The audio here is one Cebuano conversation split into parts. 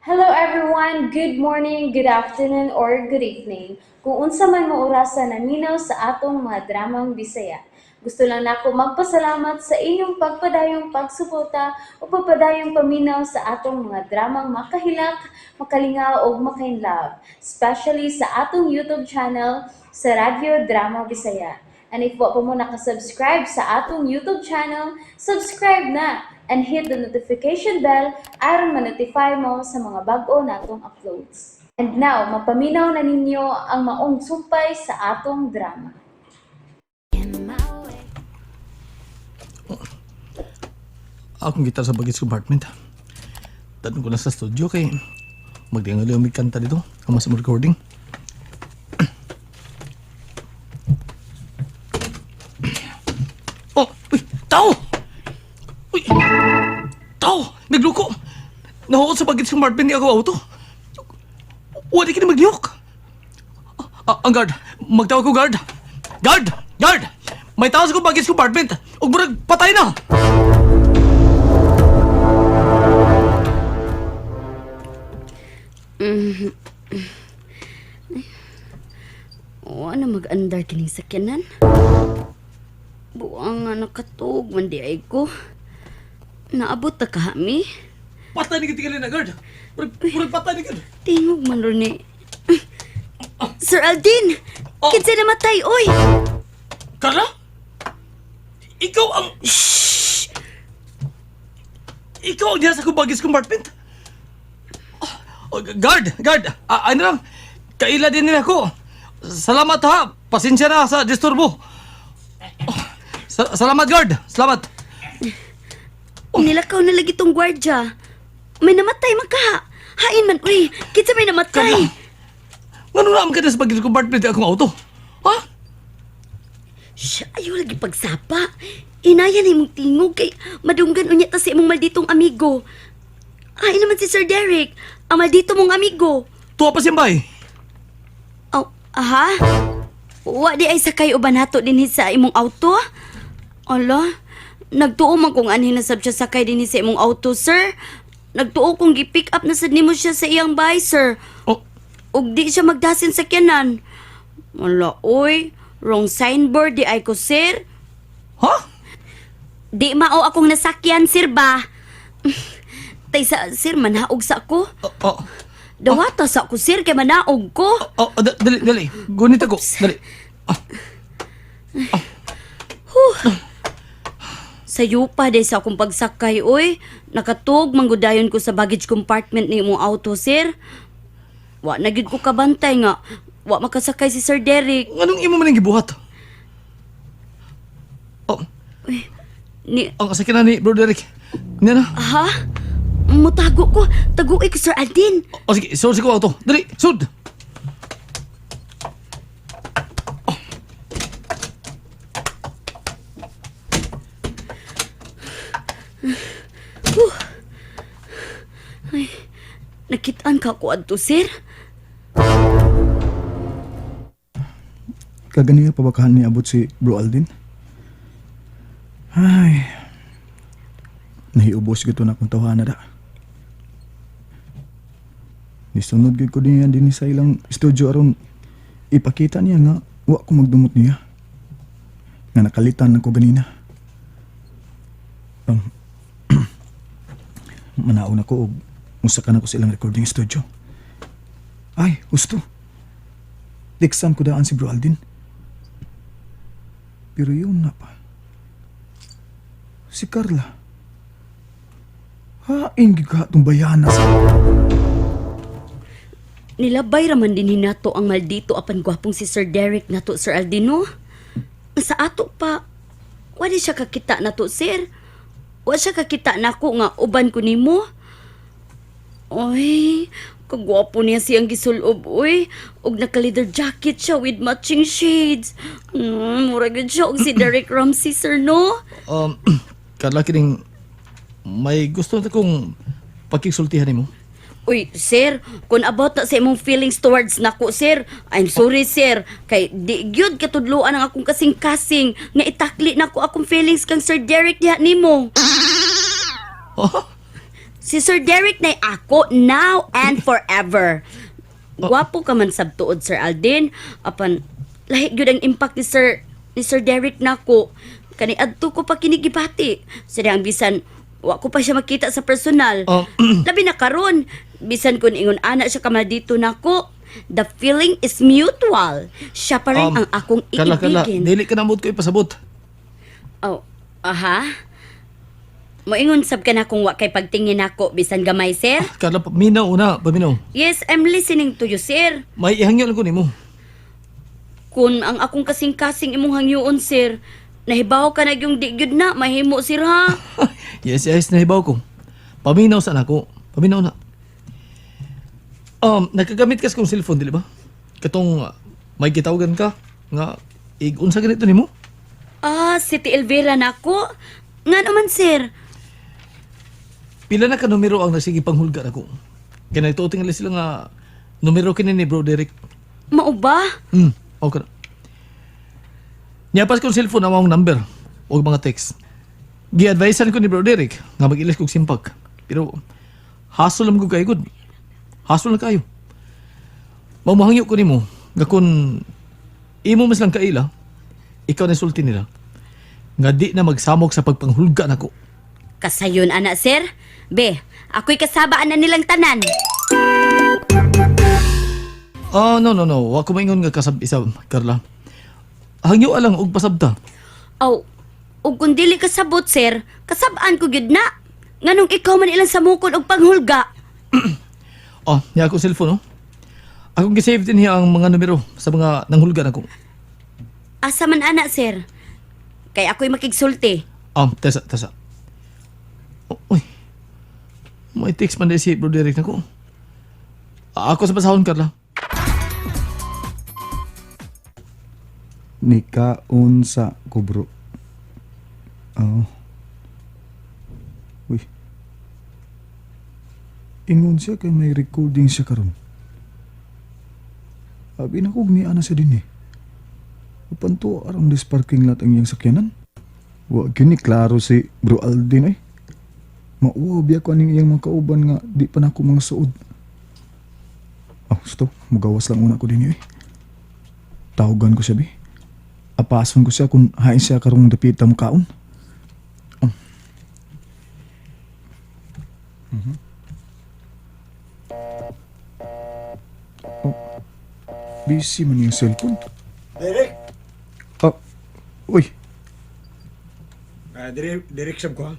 Hello everyone! Good morning, good afternoon, or good evening. Kung unsa man mo orasa naminaw sa atong mga dramang Bisaya. Gusto lang nako magpasalamat sa inyong pagpadayong pagsuporta o pagpadayong paminaw sa atong mga dramang makahilak, makalingaw ug makainlove, especially sa atong YouTube channel sa Radyo Drama Bisaya. And if wa pa mo nakasubscribe sa atong YouTube channel, subscribe na and hit the notification bell aron ma-notify mo sa mga bag-o natong uploads. And now, mapaminaw na ninyo ang maong sumpay sa atong drama. Akong gitar sa baggage compartment. Tanong ko na sa studio kay magdingali ang kanta dito. Ang mas recording. Oh, uy, tao! Uy, tao! Nagluko! Nahuot sa baggage compartment ni ako auto. Wala ka na maglihok. Ah, ang guard! Magtawag ko guard! Guard! Guard! May tao sa baggage compartment! Ug murag patay na! O, ano mag-andar kining sakyanan? Buang nga nakatug man di ay ko. Naabot ta kahami. Patay ni kitingali na guard. Murag patay ni guard. Tingog man ron ni. Sir Aldin! Oh. Kinsa namatay, oy! Carla? Ikaw ang... Shh! Ikaw ang diya sa baggage compartment? Oh, guard! Guard! Ah, ano lang? Kaila din nila ako. Salamat ha. Pasensya na sa disturbo. Oh, salamat guard. Salamat. Nilakaw na lagi tong gwardya. May namatay man kaha. Hain man, uy! Kinsa may namatay? Carla! Ngano na ka na sa baggage compartment akong auto? Ha? Siya, ayaw lagi pagsapa. Inaya na imong tingog kay madunggan unya ta sa imong malditong amigo. Ay naman si Sir Derek, ang maldito mong amigo. Tuwa pa siyang bay. Oh, aha? Wa di ay sakay uban nato dinhi sa imong auto? Ala, nagtuo man kung anhin na sab siya sakay dinhi sa imong auto, sir. Nagtuo kong gi-pick up na sad nimo siya sa iyang bahay, sir. Oh, Ug di siya magdasin sa sakyanan. Ala, oy, wrong signboard di ay ko, sir. ha? Di mao akong nasakyan, sir ba? Tay sa, sir, manaog sa ko. Oh, oh, Dawata sa ko, sir, kay manaog ko. oh, dali, dali. Gunit ako. Dali. Sayo pa day sa akong pagsakay, oy. Nakatug, manggudayon ko sa baggage compartment ni imong auto, sir. Wa na gyud ko kabantay nga. Wa makasakay si Sir Derek. Anong imo man ang gibuhat? Oh, Ni, ang sakyan na ni Bro Derek. Niya na. ha? Mutago ko. Taguoy ko, Sir Aldin. O sige, sud ko auto. Dali, sud. Nakitaan ka ko adto, sir. Kaganiya pa ba kahan niabot si Bro Aldin? Ay, nahiubos gito na akong tawhana da. Nisunod gyud ko niya din sa ilang studio aron ipakita niya nga wa ko magdumot niya. Nga nakalitan ako ganina. Manaon ako og usa ka na ko sa ilang recording studio. Ay, gusto. Diksan ko daan si Bro Aldin. Pero yun na pa. Si Carla. Hain gyud ka itong bayana sa... Nilabay raman din hinato ang maldito apan gwapong si Sir Derek nato, Sir Aldino. Sa ato pa, wala siya kakita nato, sir. Wa siya kakita nako nga uban ko nimo. Oy, kagwapo niya siyang gisulob, oy. Og naka-leather jacket siya with matching shades. Mura gyud siya og si Derek Ramsey, sir, no? Carla kining may gusto na kong pagkisultihan nimo. Uy, sir, kung about na sa imong feelings towards nako, sir, I'm sorry, sir. Kay di gyud katudloan ang akong kasing-kasing nga itakli nako akong feelings kang Sir Derek diha nimo. Oh, Si Sir Derek na ako now and forever. Gwapo ka man sab tuod, Sir Aldin. Apan lahi gyud ang impact ni Sir Derek nako. Kani adto ko pa kinigibati. Sa ang bisan wa ko pa siya makita sa personal. Oh. Labi na karon, bisan kun ingon ana siya kamaldito nako. The feeling is mutual. Siya pa rin ang akong Kala, Kala, iibigin. dili ka na mood ko ipasabot. Oh, aha. Moingon sab ka na kung wa kay pagtingin nako bisan gamay, sir. Kala, paminaw una, paminaw. Yes, I'm listening to you, sir. May ihangyo lang ko nimo. Kung ang akong kasing-kasing imong hangyoon, sir, nahibaw ka na yung di gyud na mahimo, sir, ha? Yes, nahibaw ko. Paminaw sa nako. Paminaw na. Nakagamit ka sa kong cellphone, dili ba? Katong may gitawagan ka nga ig-unsa ganito nimo? Ah, City Elvira nako. Nga naman, sir. Pila na ka numero ang nasige panghulga nako. Kaya nagtuo tingali sila nga numero kini ni Bro Derek. Mao ba? Okay na. Niyapas kong cellphone ang among number o mga text. Gi-advisean ko ni Bro Derek nga mag-ilis kog simpak. Pero hasol lang ko kayo gud. Hasol na kayo. Mamahangyo ko nimo nga kun imo mas lang kaila, ikaw na sulti nila nga di na magsamok sa pagpanghulga nako. Kasayon, ana, sir. Be, ako'y kasabaan na nilang tanan. Ah, no, no, no. Wa ko maingon nga kasab isa, Carla. Hangyo alang og pasabta. Aw, ug kung dili kasabot, sir, kasabaan ko gyud na. Nganong ikaw man ilang samukon og panghulga. Oh, niya ako cellphone, no? Akong gisave din niya ang mga numero sa mga nanghulga nako. Asa man ana, sir? Kay ako'y makigsulti. Ah, tesa, tesa. Oh, uy. May text man di si Bro Derek nako. Ah, ako sa basahon, Carla. Nikaon sa ko, bro. Oh. Uy. Ingon siya kay may recording siya karon. Abi na kog ni ana siya din eh. Upan to arang this parking lot ang iyang sakyanan. Wa gyud ni klaro si Bro Aldin eh. Mauwa biya ko aning iyang mga kauban nga di pa nako mga suod. Oh, stop. Mugawas lang una ko din eh. Tawagan ko siya bi. Apason ko siya kung hain siya karong dapita mo kaon. Oh. Oh. Busy man yung cellphone. Derek! Oh. Uy. Ah, Derek, Derek sab ko ha.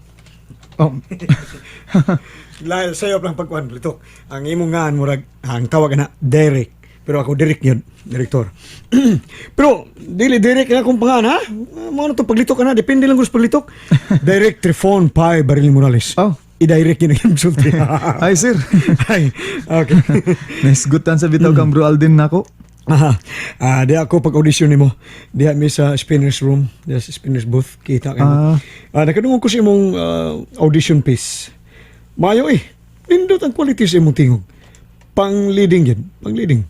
Oh. Lail sayo lang pagkuan litok. Ang imong ngaan murag ang tawag na Derek. Pero ako Derek yun, direktor. Pero dili Derek na akong pangan ha. Mao na to paglitok ka na, depende lang ko sa paglitok. Derek Trifon Pai Barili Morales. Oh. I-direct yun ang sulti. Hi, sir. Ay, okay. Nice good tan sa bitaw kang Bro Aldin nako. Aha. Ah, di ako pag audition nimo. Diha mi sa spinner's room, diha sa spinner's booth, kita kay mo. Ah. Ah, nakadungog ko sa imong audition piece. Mayo eh. Nindot ang quality sa imong tingog. Pang leading yan, pang leading.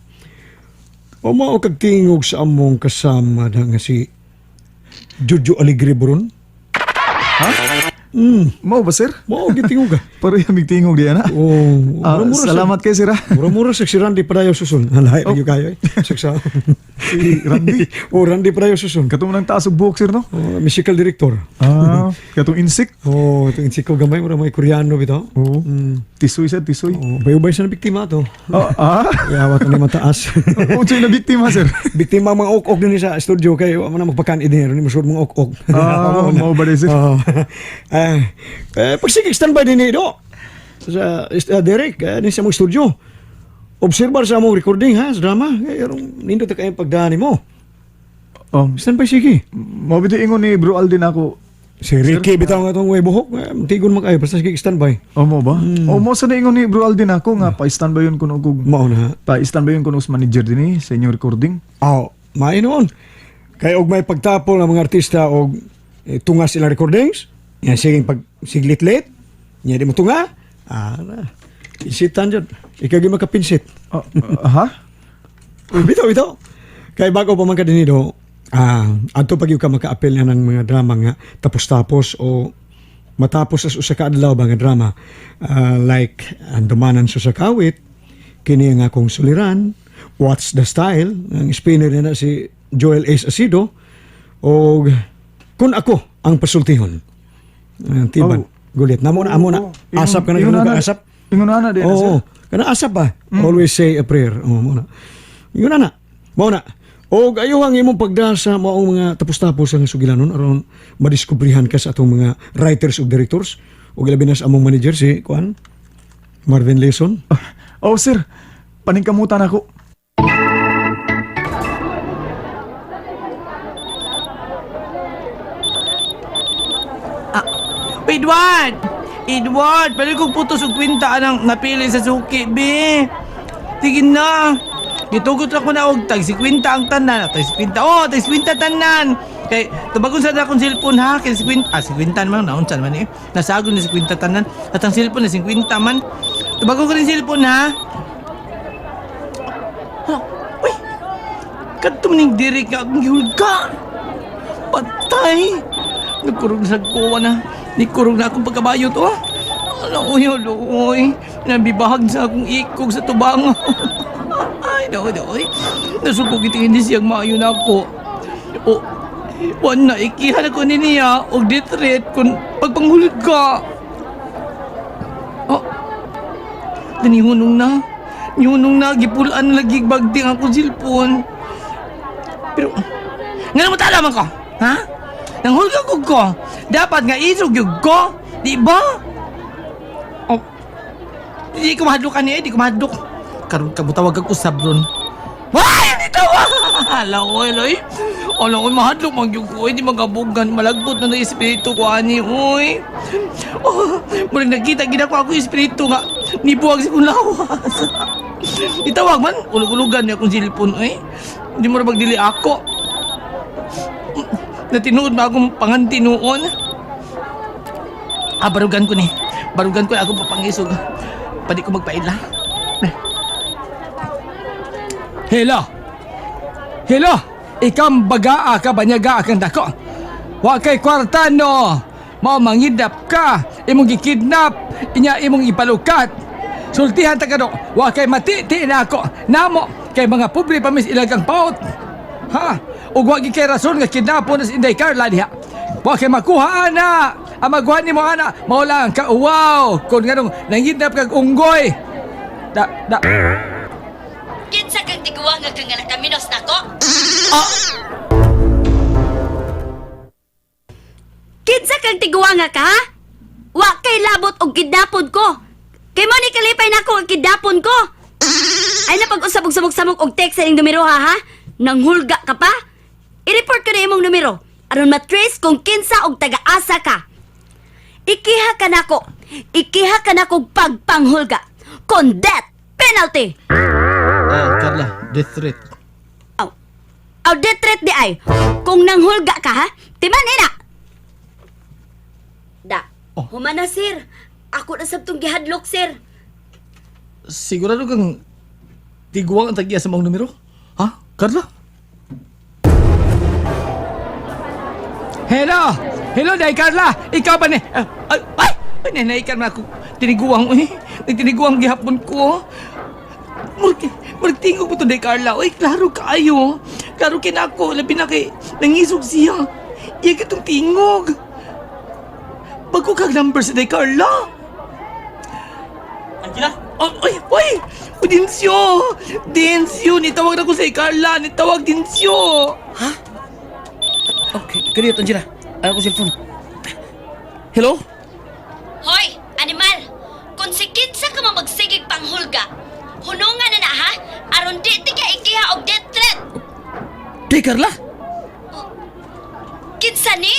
O mao kag tingog sa among kasama na nga si Jojo Alegre Boron. Mao ba, sir? Mao gyud tingog ka. Pareha mig tingog diyan na. Oh, Ah, mura-mura sa- salamat kay sir. Ah. Mura-mura sa si Randy Padayo Susun. Alay, oh. kayo eh. Saksa. Si Randy. Oh, Randy Padayo Susun. Katong nang taas og buhok, sir, no? Oh, musical director. Ah, katong insect. Oh, itong insiko gamay mura may Koreano bitaw. Oo. Mm. Tisoy sir, tisoy. Oh, bayubay sa na biktima to. Oh, ah. Yawa to ni mataas. Unsay na biktima, sir? Biktima ang mga ok-ok din sa studio kay wa man na magpakan ini ni musud mga ok-ok. Ah, mao ba di, sir? Oh. Eh, eh pag sige standby din ni do. Sa Derek, ni sa mong studio. Obserbar sa among recording ha, sa drama. Eh, arong nindot na kayong pagdaan mo. Standby sige. Mao bitaw ingon ni Bro Aldin ako. Si Ricky bitaw nga tong way buhok, eh, tigon man kayo basta sige standby. O mo ba? O mo sa ingon ni Bro Aldin ako nga pa-stand by yun kuno og Mao na. pa-stand by yun kuno sa manager din eh, sa inyong recording. Aw, maayo noon. Kay og may pagtapol ang mga artista og tunga sila recordings, nya sige pag siglit-lit, nya di mo tunga. Ah, na. Pinsitan jud. Ikaw gyud makapinsit. Oh, ha? Bitaw bitaw. Kay bago pa man ka dinhi do, adto pag ka maka-appeal na ng mga drama nga tapos-tapos o Matapos as usa ka adlaw ba nga drama. Like Andumanan sa Kawit, kini nga akong suliran, What's the Style, ang spinner nila si Joel Ace Asido, o Kun Ako ang Pasultihon. Ang tiban. Oh. Gulit. Namo na, amo na. Oh, Asap ka na, ingon ganun ka, na- asap. Ingon na na di na, Oo. sir. Kana asap ba? Always say a prayer. Oo, mo na. Yun na na. Mao na. Og ayo ang imong pagdasa maong mga tapos-tapos ang sugilanon aron madiskubrihan ka sa atong mga writers ug directors ug ilabi na sa among manager si kuan Marvin Leson. Oh, sir. Paningkamutan ako. Edward! Edward! Pwede kong putos og kwinta anang napili sa suki, be. Sige na. Gitugot lang ko na og tag si kwinta ang tanan. Tag si kwinta. Oh, tag si kwinta tanan. Kay tubagon sa na akong cellphone ha, kay si kwinta, ah, si kwinta man naunsa man eh. Nasagol ni si kwinta tanan. At ang cellphone na si kwinta man. Tubagon ko rin cellphone ha. Hala, uy. Kadto man ning diri ka akong gihulga. Patay! Nagkurog na sa kuwa na. Nagkurog na akong pagkabayot, oh. Ala, uy, ala, uy. Nabibahag sa akong ikog sa tubang. Ay, daw, daw, uy. Nasukog itingin ni siyang maayo na ako. O, wan na, ikihan ako ni niya og detret kung pagpanghulog ka. Oh, danihunong na. Nihunong na, gipulaan na lagi bagding akong cellphone. Pero, nga mo talaman ko, ha? Nanghulga ko ko. Dapat nga isog yun ko. Di ba? Oh, di ko mahadlok ani eh, di ko mahadlok. Karon ka mutawag kag usab ron. Why di tawa? Ala oy, loy. Ala oy, mahadlok man gyud ko, oy, di magabugan, malagbot na na espiritu ko ani, oy. Oh, murag nakita gid ako ako espiritu nga nibuwag sa akong lawas. Itawag man, ulog-ulugan niya akong cellphone, oy. Di mo ra magdili ako. Natinuod ba akong panganti noon? Ah, barugan ko ni. Barugan ko na akong papangisog. Pwede ko magpaila. Hello! Hello! Ikang bagaa ka, banyaga kang dako. Wa kay kwarta no. Mao mangidnap ka, imong gikidnap, inya imong ipalukat. Sultihan ta kano, wa kay mati-ti na ako. Namo kay mga pobre pa mis ilagang paot. Ha? Ug wa gid kay rason nga kidnapon na si Inday Carla diha. Wa kay makuha ana. Ang maguha nimo ana, mao lang ka wow kun nganong nangidnap kag unggoy. Da da. Kinsa kang tiguang nga kang nakaminos nako? Ah! Kinsa kang tiguang nga ka? ha? Wa kay labot og kidnapon ko. Kay mo ni kalipay nako ang kidnapon ko. Ay na pag-usab og samok-samok og text sa iyong numero ha ha? Nanghulga ka pa? I-report ko na imong numero aron matrace kung kinsa og taga-asa ka. Ikiha ka nako. Ikiha ka nako pagpanghulga. Kon death penalty. Oh, Carla, death threat. Aw. Aw, death threat di ay. Kung nanghulga ka ha, timan ina. Da. Oh. Humana sir. Ako na sabtong gihadlok sir. Sigurado kang tiguang ang tag-iya sa mga numero? Ha? Carla? Hello! Hello, Day Carla! Ikaw ba ni... Ah, ay! Ay! Ay, nanay ka na ako. Tiniguang, eh. Nagtiniguang gihapon ko. Murag, murag tingog mo to, Day Carla. Uy, klaro kaayo. Klaro kinako. Labi na kay nangisog siya. Iya kitong tingog. Bago kag number si Day Carla. Angela? Oh, oy, oy! O, Dencio! Dencio! Nitawag na ko si Carla! Nitawag, Dencio! Okay, kanito, Angela. Ano ko cellphone? Hello? Hoy, animal. Kung si kinsa ka mo magsigig panghulga, hunungan na na ha, aron di ti ka ikiha og death threat. Di, Carla? Kinsa ni?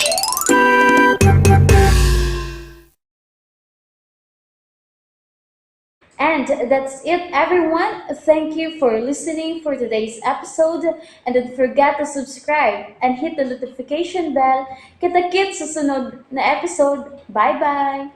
And that's it, everyone. Thank you for listening for today's episode. And don't forget to subscribe and hit the notification bell. Kita-kits sa sunod na episode. Bye-bye!